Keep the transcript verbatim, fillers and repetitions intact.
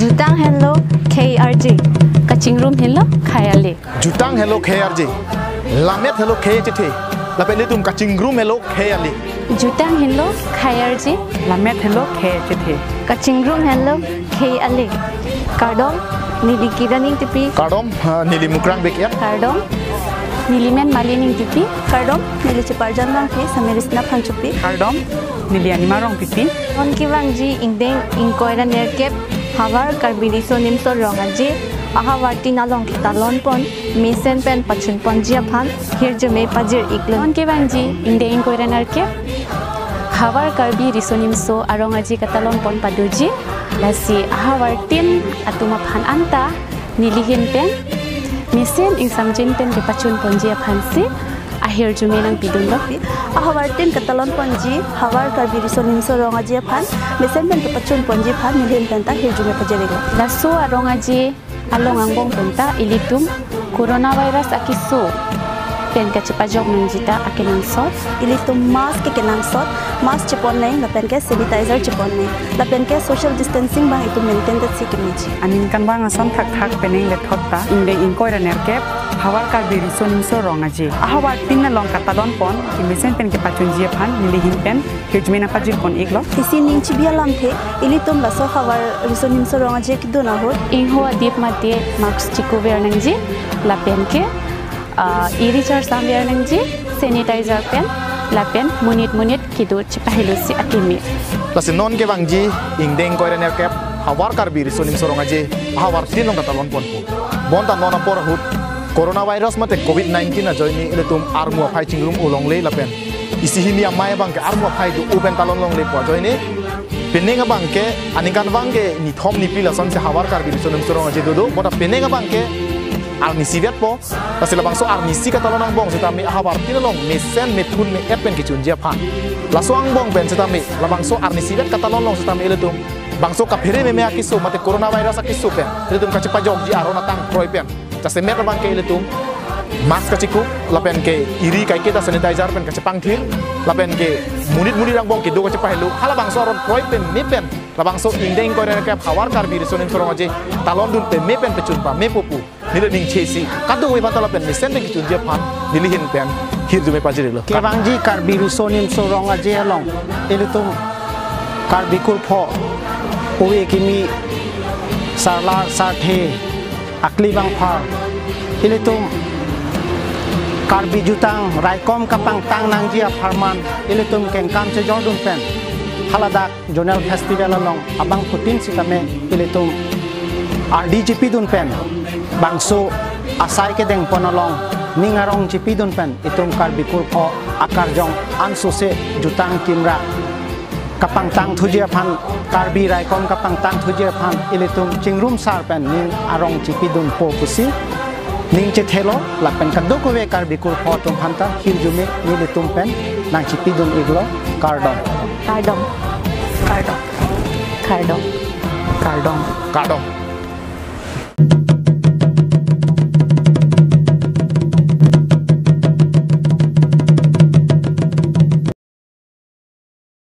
Jutang henlo khei arje, kachingrum henlo khei ale. Jutang henlo khei arje, lamet henlo khei achethe, lapen ilitum kachingrum henlo khei ale. Jutang henlo khei arje, lamet henlo khei achethe, kachingrum henlo khei ale. Kardom, neli Kiran Ingtipi. Kardom, ah, neli Mukrang Bey-et. Kardom, neli men Malin Ingtipi. Kardom, neli Cheparjan Rongpi, Samirisna Phangchopi. Kardom, neli Anima Rongpipi. Non kevangji ingdeng ingkoi ra nerkep Havar Karbi Riso Nimso Rong Aje ahavar tin along ketalon pon mesen pen pachun ponji aphan hirjume pajir iklo. Non kevangji ingdeng ingkoi ra nerkep Havar Karbi Riso Nimso Arong Aje katalon pon padoji, lasi ahavar tin atum aphan anta neli ahin pen mesen ingsamjin pen kepachun ponji aphansi ahirjume nangpidunlo. Ahavar tin katalon ponji Havar Karbi Riso Nimso Rong Aje aphan mesen pen kepachun ponji aphan neli ahin pen ta hirjume pajir iklo. Laso arong aje along angbong pen ta ilitum coronavirus akeso pen kachepajok nangji ta akenangsot. Ilitum mask ke kenangsot, mask chepon nang, lapen ke sanitizer chepon nang, lapen ke social distancing abang itum maintain det si kemeji. Aningkanvang ason thakthak penang lethot ta ingdeng ingkoi ra nerkep Havar Karbi Riso Nimso Rong Aje ahavar tin along katalon pon kemesen pen kepachunji aphan neli ahin pen hirjume nangpajir pon iklo. Isi ning chibi alamthe, ilitum laso Havar Riso Nimso Rong Aje kedun ahut ingho adip mate mask chikuver nangji, lapen ke, ah, eri charsam ver nangji, sanitizer pen, lapen monit monit kedo chepahelo si akeme. Lasi non kevangji ingdeng ingkoi ra nerkep Havar Karbi Riso Nimso Rong Aje ahavar tin along katalon ponpo. Bonta non apor ahut coronavirus mate covid nineteen ajoine ilitum armu aphai chingrum u longle lapen isi hini amei abang ke armu aphai do-o pen talon longle pu ajoine, penang abang ke aningkanvang ke nithom niphli lasonsi Havar Karbi Riso Nimso Rong Aje dodo, bonta penang abang ke arnisi vetpo. Lasi labangso arnisi katalon angbong setame ahavar tin along mesen methun me-et pen kechunji aphan, laso angbong pen setame labangso arnisi vet katalon along setame ilitum bangso kaphere meme akeso mate coronavirus akeso pen ilitum kachepajokji aron atang kroi pen jasemet abang ke ilitum mask kachikup, lapen ke eri kaiketa sanitizer pen kachepangthir, lapen ke monit monit angbong kedo kachepahelo, halabangso aron kroi pen me pen labangso ingdeng ingkoi ra nerkep Havar Karbi Riso Nimso Rong Aje talon dun peme pen pachun pamepo pu neli ningje si kadokave aphan ta lapen mesen pen kechunji aphan neli ahin pen hirjume pajir iklo. Kevangji Karbi Riso Nimso Rong Aje along ilitum Karbi kurpho, ove kimi, sarlar sarthe, akli bangphar, ilitum Karbi jutang raikom kapangtang nangji apharman ilitum kengkam chejordun pen haladak Zonal Festival along abangphutin sitame ilitum ardi chipidun pen bangso asai kedeng pon along ning arong chipidun pen itum Karbi kurpho akarjong ansose jutang kimra kapangtang thuji aphan, Karbi raikom kapangtang thuji aphan ilitum chingrum sar pen ning arong chipidunpo pusi ning chethelo, lapen kadokave Karbi kurpho atum aphanta hirjume nelitum pen nangchipidun iklo. Kardom. Kardom. Kardom. Kardom. Kardom. Kardom.